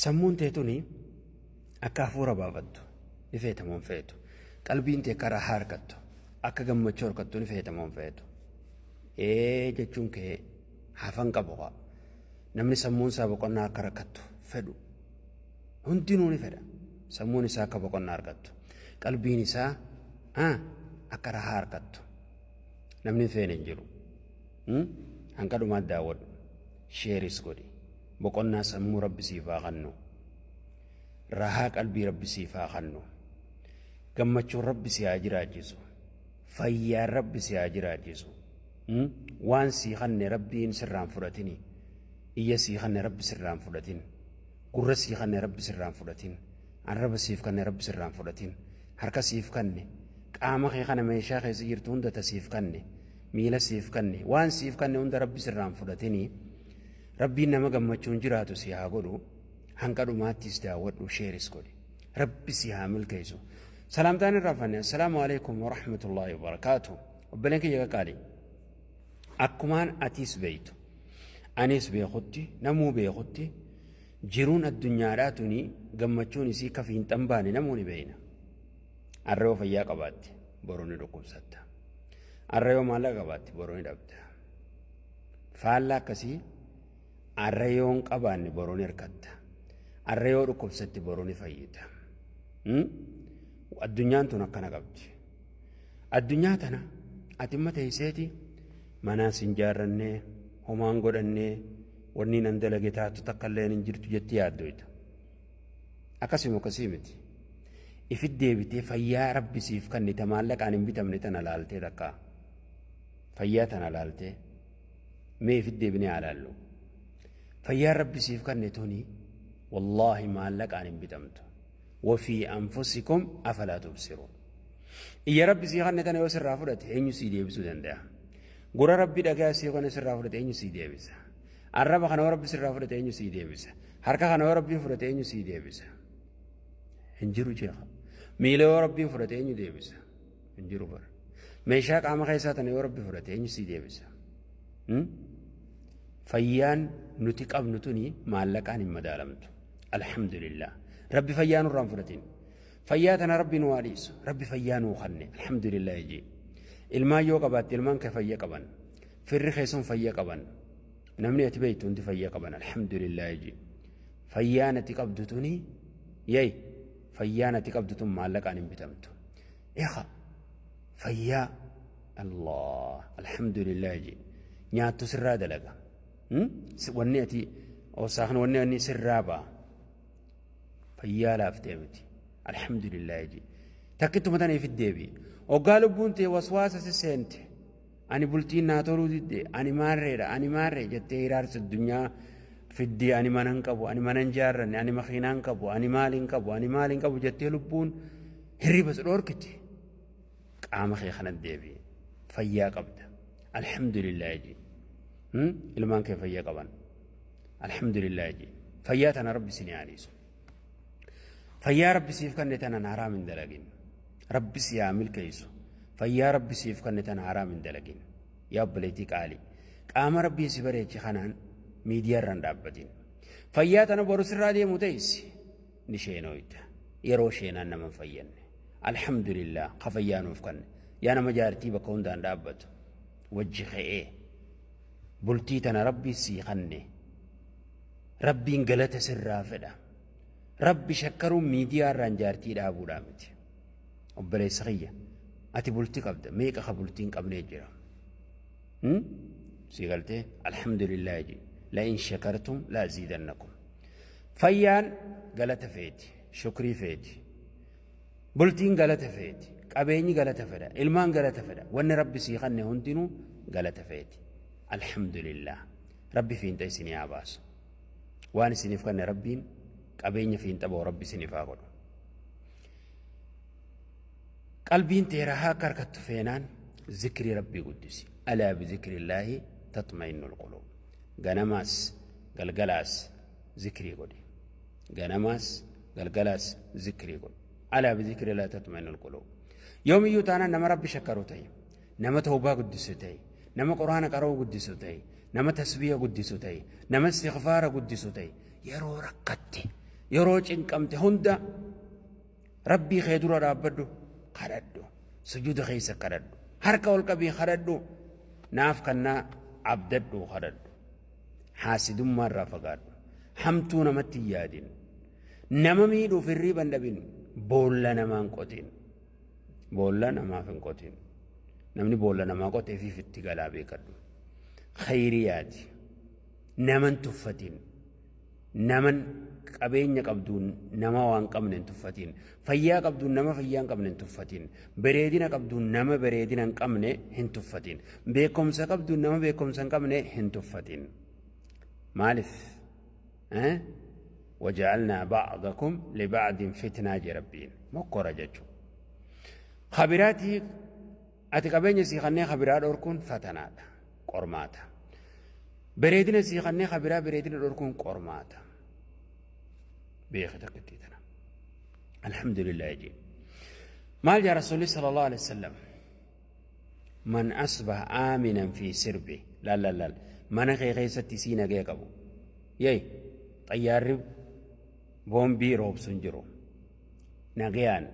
Sammuun tee tuni akka hafuura baafattu ni feeta moo hin feetu? Qalbiin tee akka rahaa harkattu, akka gammachuu harkattu ni feeta moo hin feetu? Ee jechuun kee hafan qabu kaa. Namni sammuun isaa boqonnaa akka rakkattu fedhu hundinuu ni fedha. Sammuun isaa akka boqonnaa argattu. Qalbiin isaa akka rahaa harkattu. Namni hin feene hin jiru. Hanga dhumaatti daawwadhu. Sheeris godhi. Boqonnaa sammuu Rabbi siif haa kannu. Rahaa qalbii Rabbi siif haa kannu. Gammachuun Rabbi si haa jiraachisu. Fayyaan Rabbi si haa jiraachisu. Waan sii kanne Rabbiin sirraan fudhatini. Iyya sii kanne Rabbi sirraan fudhatin. Gurra sii kanne Rabbi sirraan fudhatin. Arraba siif kanne Rabbi sirraan fudhatin. Harka siif kanne. Qaama kee kana meeshaa keessa jirtu hunda ta siif kanne. Miila siif kanne. Waan siif kanne hunda Rabbi sirraan fudhatini. Rabbiin nama gammachuun jiraatu si haa godhu. Hanga dhumaattis daawwadhu sheeris godhi. Rabbi si haa milkeessu. Salaamtaan irraa fanne. Assalaamu alaikum wa rahmatullahi wa barakaatu. Obboleen kiyya qaqqaali. Akkumaan atiis beeytu. Anis beekutti, namuu beekutti jiruun addunyaadhaa tuni gammachuun isii ka fiinxan baane namuu ni beeyna. Arra yoo fayyaa qabaatte boru ni dhukkubsatta. Arra yoo maallaqa qabaatte boru ni dhabda. Faallaa akkasii arra yoo hin qabaanne boru ni hirkatta. Arra yoo dhukkubsatte boru ni fayyita. Addunyaan tun akkana qabdi. Addunyaa tana ati imma teesseeti manaas hin jaarrannee homaan godhannee wanni nan dalage taatu takka illee hin jirtu jetti yaaddoyta. Akkasuma akkasii miti. Ifit deebitee fayyaa rabbi siif kennite maallaqaan hin bitamne tana laaltee takka. Fayyaa tana laaltee mee ifit deebinee haa laallu. Fayyaan rabbi siif kenne tuni wallaahi maallaqaan hin bitamtu. Wafii anfusikum afalaa tubsiruun. Iyya rabbi sii kanne tana yoo sirraa fudhate eenyu sii deebisuu danda'a? Gurra rabbi dhagaa sii kanne sirraa fudhate eenyu sii deebisa? Arraba kana yoo rabbi sirraa fudhate eenyu sii deebisa? Harka kana yoo rabbiin fudhate eenyu sii deebisa? Hin jiru jeeqa. Miila yoo rabbiin fudhate eenyu deebisa? Hin jiru bara. Meeshaa qaama keessaa tana yoo rabbi fudhate eenyu sii deebisa? Fayyaan nuti qabnu tuni maallaqaan hin madaalamtu. Alhamdulillah. Rabbi fayyaa nurraa hin fudhatin. Fayyaa tana Rabbi nu haa dhiisu. Rabbi fayyaa nuu kanne. Alhamdulillah jee. Ilmaan yoo qabaatte ilmaan kee fayya qaban. Firri kee sun fayya qaban. Namni ati beektu hundi fayya qaban. Alhamdulillah jee. Fayyaan ati qabdu tuni yay fayyaan ati qabdu tun maallaqaan hin bitamtu. Eeqa fayyaa Allah alhamdulillah jee. Nyaattu sirraa dalaga. Wanni ati osaakni wanni inni sirraa ba'a. Fayyaa laaftee miti. Alhamdulillah jee. Takkittuma tana ifit deebi'i. Hoggaa lubbuun tee waswaasa si seente. Ani bultiin naa toluu didde. Ani maarreedha. Ani maarree jettee hiraarsa addunyaa fiddee ani mana hin qabu. Ani mana hin jaarranne. Ani makiinaa hin qabu. Ani maal hin qabu. Ani maal hin qabu jettee lubbuun hirriba si dhoorkite. Qaama kee kanatti deebi'i. Fayyaa qabda. Alhamdulillah jee. Ilmaan kee fayyaa qaban. Alhamdulillah jee. Fayyaa tana rabbi isin haa dhiisu. Fayyaa rabbi siif kanne tana haraam hin dalagin. Rabbi si haa milkeessu. Fayyaa rabbi siif kanne tana haraam hin dalagin. Yaa obboleettii qaalii. Qaama rabbiin si bareeche kanaan miidiyaa irra hin dhaabbatin. Fayyaa tana boru sirraa deemu teessi ni sheenooyta. Yeroo sheenaan nama hin fayyanne. Alhamdulillah ka fayyaa nuuf kanne. Yaa nama jaartii bakka hundaan dhaabbatu. Wajji ka'ee. Bultii tana rabbi sii kanne. Rabbiin galata sirraa fedha. Rabbi shakkaruun miidiyaa irraan jaartii dhaabuudhaa miti. Obboleessa kiyya ati bultii qabda meeqa ka bultii hin qabnee jira. Sii galtee alhamdulillah jee la in shakartum la aziidannakum. Fayyaan galata feeti shukrii feeti. Bultiin galata feeti. Qabeenyi galata fedha. Ilmaan galata fedha. Wanni rabbi sii kanne hundinuu galata feeti. Alhamdulillah. Rabbi fiinxa isinii haa baasu. Waan isiniif kanne rabbiin qabeenya fiinxa ba'u rabbi isiniif haa godhu. Qalbiin tee rahaa akka harkattu feenaan zikrii rabbii guddisi. Alaa bizikrillaahi tatma'innul quluub. Ganamaas galgalaas zikrii godhi. Ganamaas galgalaas zikrii godhi. Alaa bizikrillaahi tatma'innul quluub. Yoomiyyuu taanaan nama rabbi shakkaru ta'e, nama tawbaa guddisu ta'e, nama quraana qara'uu guddisu ta'e, nama tasbiiha guddisu ta'e, nama istighfaara guddisu ta'e, yeroo rakkatte Yeroo cinqamte hunda Rabbii kee dura dhaabbadhu kadhadhu. Sujuuda keessa kadhadhu. Harka ol qabii kadhadhu. Naaf kannaa abdadhu kadhadhu. Haasidummaa irraa fagaadhu. Hamtuu namatti hin yaadin. Nama miidhuuf hirriiba hin dhabin. Boolla namaa hin qotin. Boolla namaaf hin qotin. Namni boolla namaa qotee fi itti galaa beekadhu. Khayrii yaadi. Nama hin tuffatin. Naman qabeenya qabduun nama waan qabne hin tuffatin. Fayyaa qabduun nama fayyaa hin qabne hin tuffatin. Bareedina qabduun nama bareedina hin qabne hin tuffatin. Beekumsa qabduun nama beekumsa hin qabne hin tuffatin. Maaliif? Waja'alnaa ba'dakum liba'din fitnaa jee Rabbiin. Mokkora jechuudha. Kabiraatii ati qabeenya sii kannee kabiraa dhorkuun fatanaadha. Qormaata. Bareedina sii kannee kabiraa bareedina dhorkuun qormaata. Beeki takkittii tana. Alhamdulillah jee. Maal jaa Rasuulli sallallahu alaihi wasallam? Man asbaha aaminan fi sirbi. Laal laal laal. Mana kee keessatti sii nagaya qabu. Yee xayyaarri boombii roobsu hin jiru. Nagayaan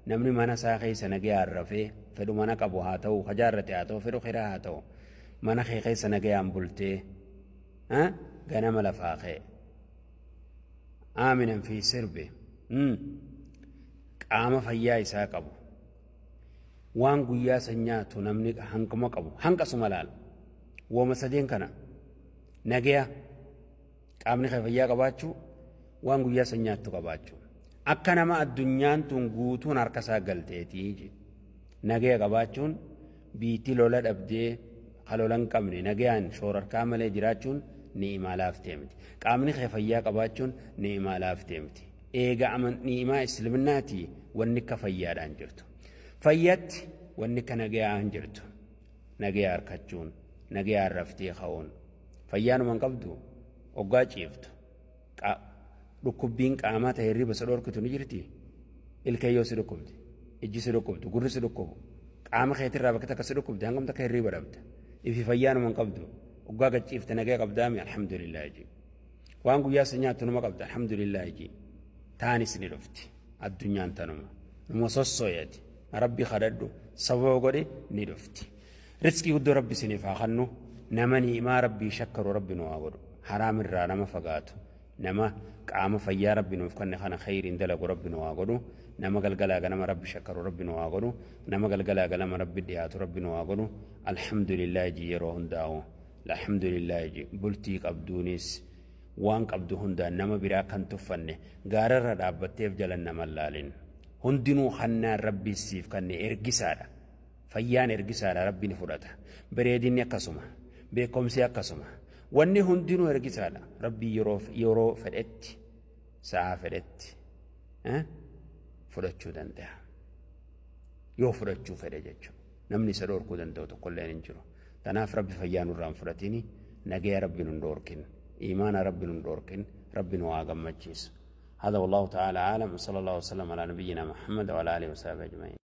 namni mana isaa keessa nagayaan rafee fedhu mana qabu haa ta'u, ka jaarrate haa ta'u, fedhu kiraa haa ta'u. Mana kee keessa nagayaan bultee ganama lafaa ka'e. Aaminan fi sirbi. Qaama fayyaa isaa qabu. Waan guyyaa san nyaatu namni hanquma qabu hanqasuma laala. Wooma sadeen kana nagaya qaamni kee fayyaa qabaachuu waan guyyaa san nyaattu qabaachuu. Akka nama addunyaan tun guutuun harka isaa galteetii jedhe. Nagaya qabaachuun biitti lola dhabdee ka lola hin qabne nagayaan shoorarkaa malee jiraachuun ni'imaa laaftee miti. Qaamni kee fayyaa qabaachuun ni'imaa laaftee miti. Eega ni'imaa isliminaatii wanni akka fayyaadhaan jirtu. Fayyatti wanni akka nagayaa hin jirtu. Nagaya harkachuun, nagayaan raftee ka'uun. Fayyaanuma hin qabdu oggaa ciiftu. Dhukkubbiin qaamaa ta'e hirriba si dhorkitu ni jirti. Ilkee yoo si dhukkubde, ijji si dhukkubdu, gurri si dhukkubu, qaama keetirraa bakka takka si dhukkubde hangam takka hirriba dhabda. Ifi fayyaanuma hin qabdu. Oggaa gad ciifte nagaya qabdaami alhamdulillah jee. Waan guyyaa si nyaattu numa qabda alhamdulillah jee. Taanis ni dhufti. Addunyaan tanuma. Numa sossoyati. Rabbi kadhadhu sababa godhe ni dhufti. Riskii guddoo Rabbi isiniif haa kennu. Nama ni'imaa Rabbii shakkaru Rabbi nu haa godhu. Haraam irraa nama fagaatu. Nama qaama fayyaa Rabbi nuuf kenne kana khayriin dalagu Rabbi nu haa godhu. Nama galgalaa ganama Rabbi shakkaru Rabbi nu haa godhu. Nama galgalaa ganama Rabbi dhiyaatu Rabbi nu haa godhu. Alhamdulillah ji yeroo hundaa'u. Alhamdulillah ji bultii qabduunis waan qabdu hundaan nama biraa kan tuffanne gaararra dhaabbatteef jalan nama laalin. Hundinuu hannaan Rabbi siif kanne ergisaadha. Fayyaan ergisaadha Rabbi ni fudhata. Bareedinni akkasuma. Beekumsi akkasuma. Wanni hundinuu ergisaadha. Rabbi yeroo fedhetti sa'aa fedhetti fudhachuu danda'a. Yoo fudhachuu fedhe jechuudha. Namni isa dhorkuu danda'u tokkolleen hin jiru. Tanaaf Rabbi fayyaa nurraa hin fudhatini. Nagaya Rabbi nun dhorkin. Iimaana Rabbi nun dhorkin. Rabbi nu haa gammachiisu. هذا والله تعالى أعلم، وصلى الله وسلم على نبينا محمد وعلى آله وصحبه أجمعين.